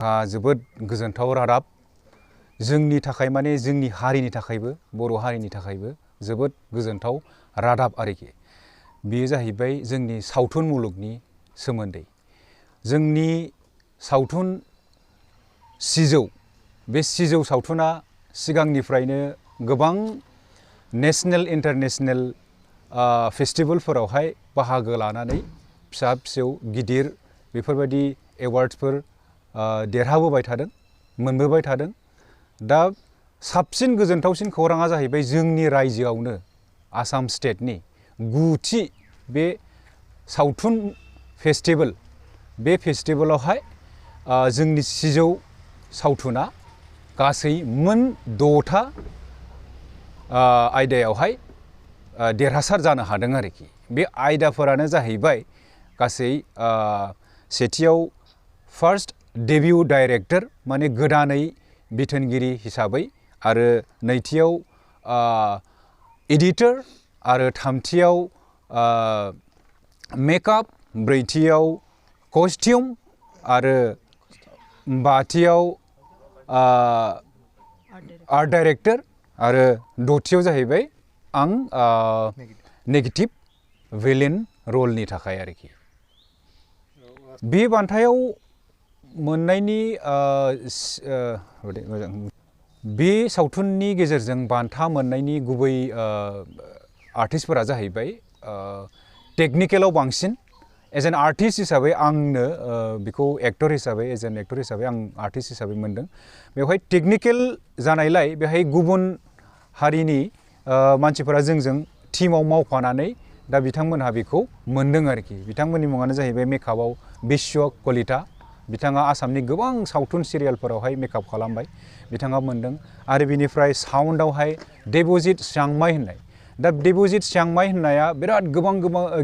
जोबोद गोजोनथाव रादाब जोंनि थाखाय माने जोंनि हारिनि थाखायबो बर' हारिनि थाखायबो जोबोद गोजोनथाव रादाब आरोखि बेयो जाहैबाय जोंनि सावथुन मुलुगनि सोमोन्दै जोंनि सावथुन सिजौ बे सिजौ सावथुना सिगांनिफ्रायनो गोबां नेशनेल इंटरनेशनल फेस्टिवलफोरावहाय बाहागो लानानै फिसा फिसौ गिदिर बेफोरबायदि एवार्ड्सफोर देरहाबोबाय थादों मोनबोबाय थादों दा साबसिन गोजोनथावसिन खौराङा जाहैबाय जोंनि रायजोआवनो आसाम स्टेटनि 9थि बे सावथुन फेस्टिवल बे फेस्टिवलावहाय जोंनि सिजौ सावथुना गासै मोन 6था आयदायावहाय देरहासार जानो हादों आरोखि बे आयदाफोरानो जाहैबाय गासै सेथियाव फार्स्ट डेब्यू डाइरेक्टर माने गोदानै बिथोनगिरि हिसाबै आरो नैथियाव एडिटर आरो थामथियाव मेकआप ब्रैथियाव कस्ट्यूम आरो बाथियाव आर्ट डाइरेक्टर आरो दथियाव जाहैबाय आं नेगेटिभ विलेन रलनि थाखाय आरोखि बे बान्थायाव मोननायनि बे सावथुननि गेजेरजों बान्था मोननायनि गुबै आर्टिस्टफोरा जाहैबाय टेक्निकेलाव बांसिन एज एन आर्टिस्ट हिसाबै आंनो बेखौ एक्टर हिसाबै एज एन एक्टर हिसाबै आं आर्टिस्ट हिसाबै मोनदों बेवहाय टेक्निकेल जानायलाय बेहाय गुबुन हारिनि मानसिफोरा जोंजों टीमाव मावफानानै दा बिथांमोनहा बेखौ मोनदों आरोखि बिथांमोननि मुङानो जाहैबाय मेकआपआव बिश्व कलिता बिथाङा आसामनि गोबां सावथुन सिरियालफोरावहाय मेकआप खालामबाय बिथाङा मोनदों आरो बिनिफ्राय साउन्डआवहाय देबजित चांमाई होननाय दा देबजित चांमाई होननाया बिराद गोबां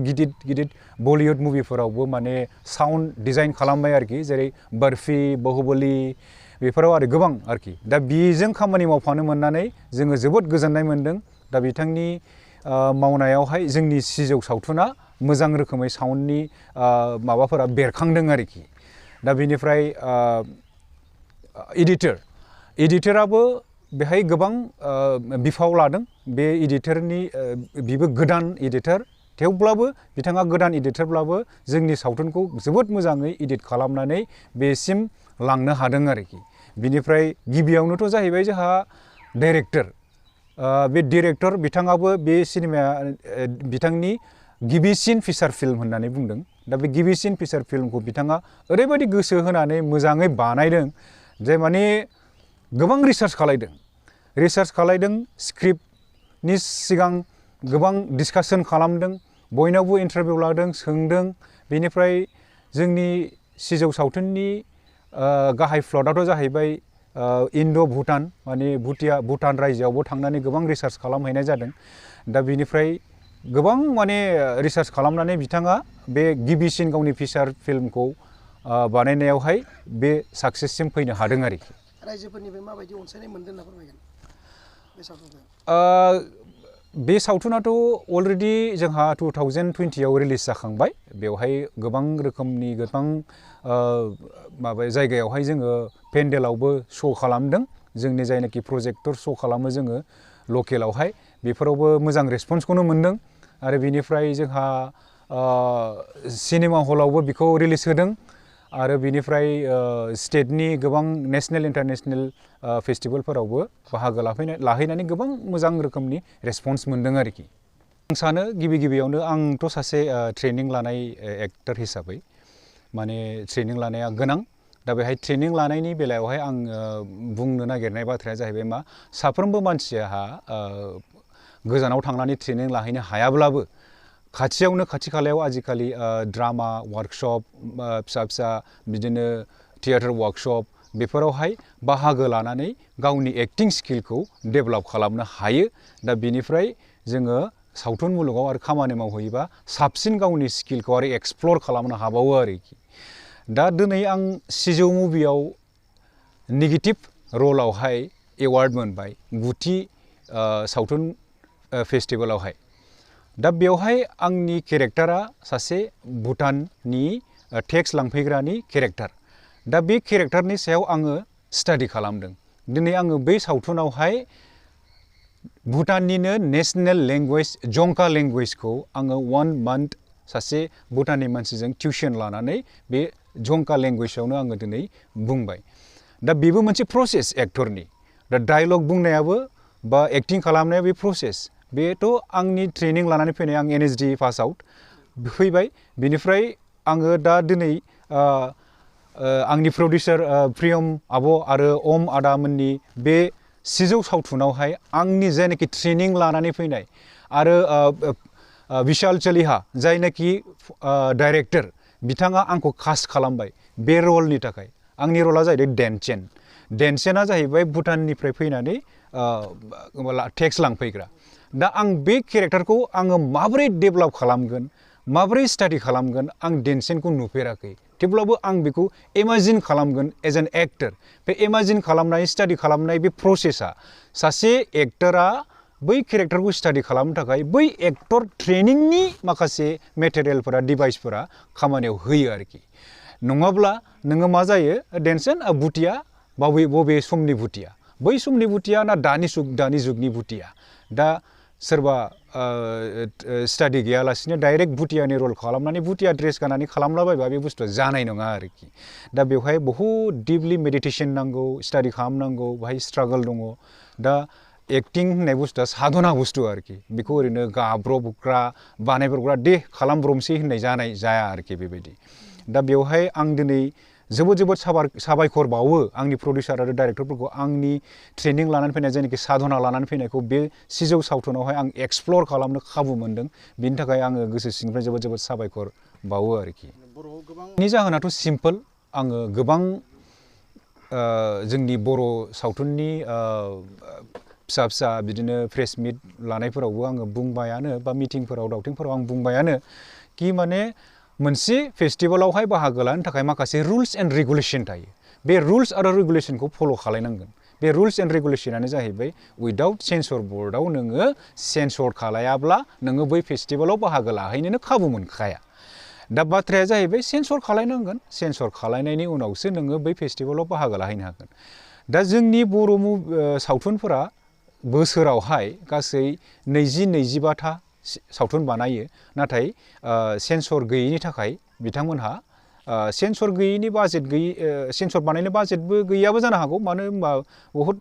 गिदिर बलिउड मुभिफोरावबो माने साउन्ड डिजाइन खालामबाय आरोखि जेरै बर्फी बाहुबली बेफोराव आरो गोबां आरोखि दा बेजों खामानि मावफानो मोननानै जोङो जोबोद गोजोननाय मोनदों दा बिथांनि मावनायावहाय जोंनि सिजौ सावथुना मोजां रोखोमै साउन्डनि माबाफोरा बेरखांदों आरोखि दा बेनिफ्राय एडिटराबो बेहाय गोबां बिफाव लादों बे एडिटरनि बिबो गोदान एडिटर थेवब्लाबो बिथाङा गोदान एडिटरब्लाबो जोंनि सावथुनखौ जोबोद मोजाङै एडिट खालामनानै बेसिम लांनो हादों आरोखि बिनिफ्राय गिबियावनोथ' जाहैबाय जोंहा डाइरेक्टर बे डाइरेक्टर बिथाङाबो बे सिनेमाया बिथांनि गिबिसिन फिचार फिल्म होननानै बुंदों दा बे गिबिसिन फिचार फिल्मखौ बिथाङा ओरैबायदि गोसो होनानै मोजाङै बानायदों जे माने गोबां रिसार्च खालायदों स्क्रिप्टनि सिगां गोबां डिसकासन खालामदों बयनावबो इन्टारभिउ लादों सोंदों बेनिफ्राय जोंनि सिजौ सावथुननि गाहाय प्लटआथ' जाहैबाय इन्ड' भुटान माने भुटान रायजोआवबो थांनानै गोबां रिसार्च खालामहैनाय जादों दा बेनिफ्राय गोबां माने रिसार्च खालामनानै बिथाङा बे गिबिसिन गावनि फिचार फिल्मखौ बानायनायावहाय बे साक्सेससिम फैनो हादों आरोखि रायजोफोरनिफ्राय माबायदि अनसायनाय मोनदों होनना फोरमायगोन बे सावथुनखौ बे सावथुनाथ' अलरेडि जोंहा 2020आव रिलिज जाखांबाय बेवहाय गोबां रोखोमनि गोबां माबा जायगायावहाय जोङो पेन्डेलावबो श' खालामदों जोंनि जायनाखि प्रजेक्टर श' खालामो जोङो लकेलावहाय बेफोरावबो मोजां रेसपन्सखौनो मोनदों आरो बिनिफ्राय जोंहा सिनेमा हलावबो बेखौ रिलिज होदों आरो बिनिफ्राय स्टेटनि गोबां नेशनेल इंटरनेशनल फेस्टिवलफोरावबो बाहागो लाहैनानै गोबां मोजां रोखोमनि रेसपन्स मोनदों आरोखि आं सानो गिबियावनो आंथ' सासे ट्रेनिं लानाय एक्टर हिसाबै माने ट्रेनिं लानाया गोनां दा बेहाय ट्रेनिं लानायनि बेलायावहाय आं बुंनो नागिरनाय बाथ्राया जाहैबाय मा साफ्रोमबो मानसिया गोजानाव थांनानै ट्रेनिं लाहैनो हायाब्लाबो खाथियावनो खाथि खालायाव आजिखालि ड्रामा वार्कशप फिसा बिदिनो थियेटार वार्कशप बेफोरावहाय बाहागो लानानै गावनि एक्टिं स्किलखौ डेभेलप खालामनो हायो दा बेनिफ्राय जोङो सावथुन मुलुगाव आरो खामानि मावहैयोबा साबसिन गावनि स्किलखौ आरो एक्सप्लर खालामनो हाबावो आरोखि दा दिनै आं सिजौ मुभियाव नेगेटिभ रलावहाय एवार्ड मोनबाय 9थि सावथुन फेस्टिवलावहाय दा बेवहाय आंनि केरेक्टारा सासे भुटाननि टेक्स लांफैग्रानि केरेक्टार दा बे केरेक्टारनि सायाव आङो स्टाडि खालामदों दिनै आङो बै सावथुनावहाय भुटाननिनो नेशनेल लेंगुवेज जंका लेंगुवेजखौ आङो 1 मान्थ सासे भुटाननि मानसिजों टिउसन लानानै बे जंका लेंगुवेजावनो आङो दिनै बुंबाय दा बेबो मोनसे प्रसेस एक्टरनि दा डायलग बुंनायाबो बा एक्टिं खालामनाया बे प्रसेस बेथ' आंनि ट्रेनिं लानानै फैनाय आं NSD पास आउट फैबाय बिनिफ्राय आङो दा दिनै आंनि प्रडिउसार प्रियम आब' आरो ओम आदामोननि बे सिजौ सावथुनावहाय आंनि जायनाखि ट्रेनिं लानानै फैनाय आरो विशाल चलिहा जायनाखि डाइरेक्टर बिथाङा आंखौ कास्ट खालामबाय बे रलनि थाखाय आंनि रला जाहैदों डेनसेना जाहैबाय भुटाननिफ्राय फैनानै टेक्स लांफैग्रा दा आं बे केरेक्टारखौ आङो माबोरै डेभेलप खालामगोन माबोरै स्टाडि खालामगोन आं डेनसेनखौ नुफेराखै थेवब्लाबो आं बेखौ इमेजिन खालामगोन एज एन एक्टर बे इमेजिन खालामनाय स्टाडि खालामनाय बे प्रसेसा सासे एक्टरा बै केरेक्टारखौ स्टाडि खालामनो थाखाय बै एक्टर ट्रेनिंनि माखासे मेटेरियेलफोरा डिभाइसफोरा खामानियाव होयो आरोखि नङाब्ला नोङो मा जायो डेनसेन भुटिया बबे समनि भुटिया बै समनि भुटिया ना दानि जुगनि भुटिया दा सोरबा स्टाडि गैयालासिनो डाइरेक्ट भुटियानि रल खालामनानै भुटिया ड्रेस गाननानै खालामलाबायबा बे बुस्थुआ जानाय नङा आरोखि दा बेवहाय बहुद डिपलि मेडिटेसन नांगौ स्टाडि खालामनांगौ बाहाय स्ट्रागल दङ दा एक्टिं होननाय बुस्थुआ साधना बुस्थु आरोखि बेखौ ओरैनो गाब्रबग्रा बानायब्रबग्रा दे खालामब्रबसै होननाय जाया आरोखि बेबायदि दा बेवहाय आं दिनै जोबोद साबायखर बावो आंनि प्रडिउसार आरो डाइरेक्टरफोरखौ आंनि ट्रेनिं लानानै फैनाय जायनाखि साधना लानानै फैनायखौ बे सिजौ सावथुनावहाय आं एक्सप्लर खालामनो खाबु मोनदों बिनि थाखाय आङो गोसो सिंनिफ्राय जोबोद साबायखर बावो आरोखि बेनि जाहोनाथ' सिम्पोल आङो गोबां जोंनि बर' सावथुननि फिसा बिदिनो प्रेस मिट लानायफोरावबो आङो बुंबायानो बा मिटिंफोराव दावथिंफोराव आं बुंबायानो कि माने मोनसे फेस्टिभेलावहाय बाहागो लानो थाखाय माखासे रुल्स एन्ड रेगुलेसन थायो बे रुल्स आरो रेगुलेसनखौ फल' खालायनांगोन बे रुल्स एन्ड रेगुलेसनानो जाहैबाय उइदाउट सेन्सर बर्डआव नोङो सेन्सर खालायाब्ला नोङो बै फेस्टिभेलाव बाहागो लाहैनोनो खाबु मोनखाया दा बाथ्राया जाहैबाय सेन्सर खालायनांगोन सेन्सर खालायनायनि उनावसो नोङो बै फेस्टिभेलाव बाहागो लाहैनो हागोन दा जोंनि बर' सावथुनफोरा बोसोरावहाय गासै 20-25था सावथुन बानायो नाथाय सेन्सर गैयैनि थाखाय बिथांमोनहा सेन्सर गैयैनि बाजेट सेन्सर बानायनो बाजेटबो गैयाबो जानो हागौ मानो होनबा बहुद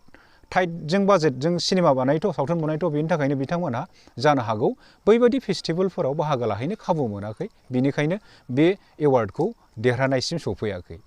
टाइटजों बाजेटजों सिनेमा बानायथ' सावथुन बानायथ' बेनि थाखायनो बिथांमोनहा जानो हागौ बैबायदि फेस्टिभेलफोराव बाहागो लाहैनो खाबु मोनाखै बिनिखायनो बे एवार्डखौ देरहानायसिम सौफैयाखै